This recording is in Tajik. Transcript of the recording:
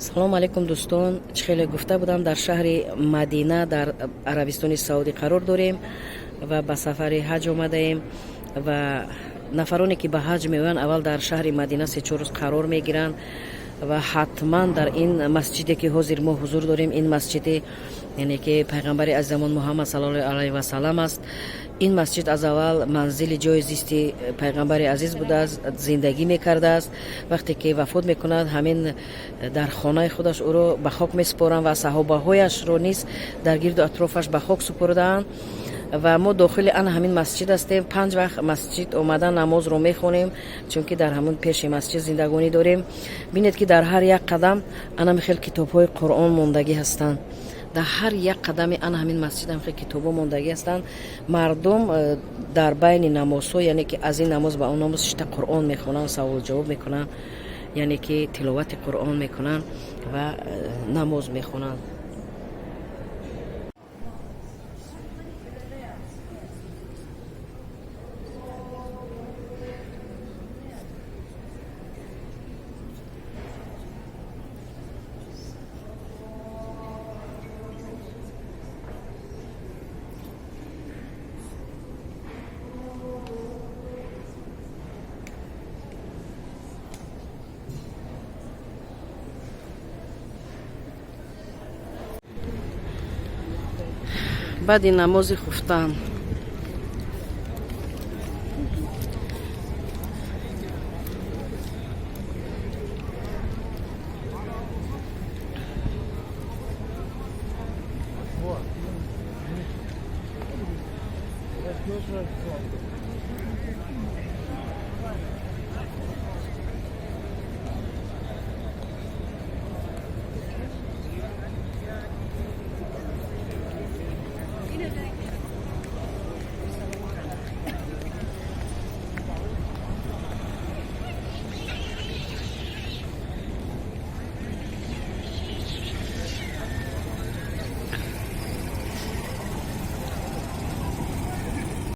Салому алайкум, дӯстон. Чӣ хеле гуфта будам, дар шаҳри Мадина дар Арабистони Саудӣ қарор дорем ва ба сафари ҳаҷ омадаем. Ва нафароне, ки ба ҳаҷ меоянд, аввал дар шаҳри Мадина 3-4 рӯз қарор мегиранд ва ҳатман дар ин масҷиде, ки ҳозир мо ҳузур дорем, ин масҷиди, яъне ки пайғамбари азизамон Муҳаммад саллаллоҳу алайҳи васалам аст. Ин масҷид аз аввал манзили ҷои зисти пайғамбари азиз будааст, зиндагӣ мекардааст. Вақте ки вафот мекунад, ҳамин дар хонаи худаш ӯро ба хок месупоранд ва саҳобаҳояшро низ дар гирду атрофаш ба хок супурдаанд. Ва мо дохили ана ҳамин масҷид ҳастем. Панҷ вақт масҷид омада намозро мехонем, чунки дар ҳамин пеши масҷид зиндагонӣ дорем. Бинед, ки дар ҳар як қадам анами хел китобҳои Қуръон мондагӣ ҳастанд. Дар ҳар як қадами ана ҳамин масҷид ҳам хел китобҳо мондагӣ ҳастанд. Мардум дар байни намозҳо, яъне ки аз ин намоз ба он намоз, шита Қуръон мехонанд, савол ҷавоб мекунанд, яъне ки тиловати Қуръон мекунанд ва намоз мехонанд. Баъди намози хуфтан.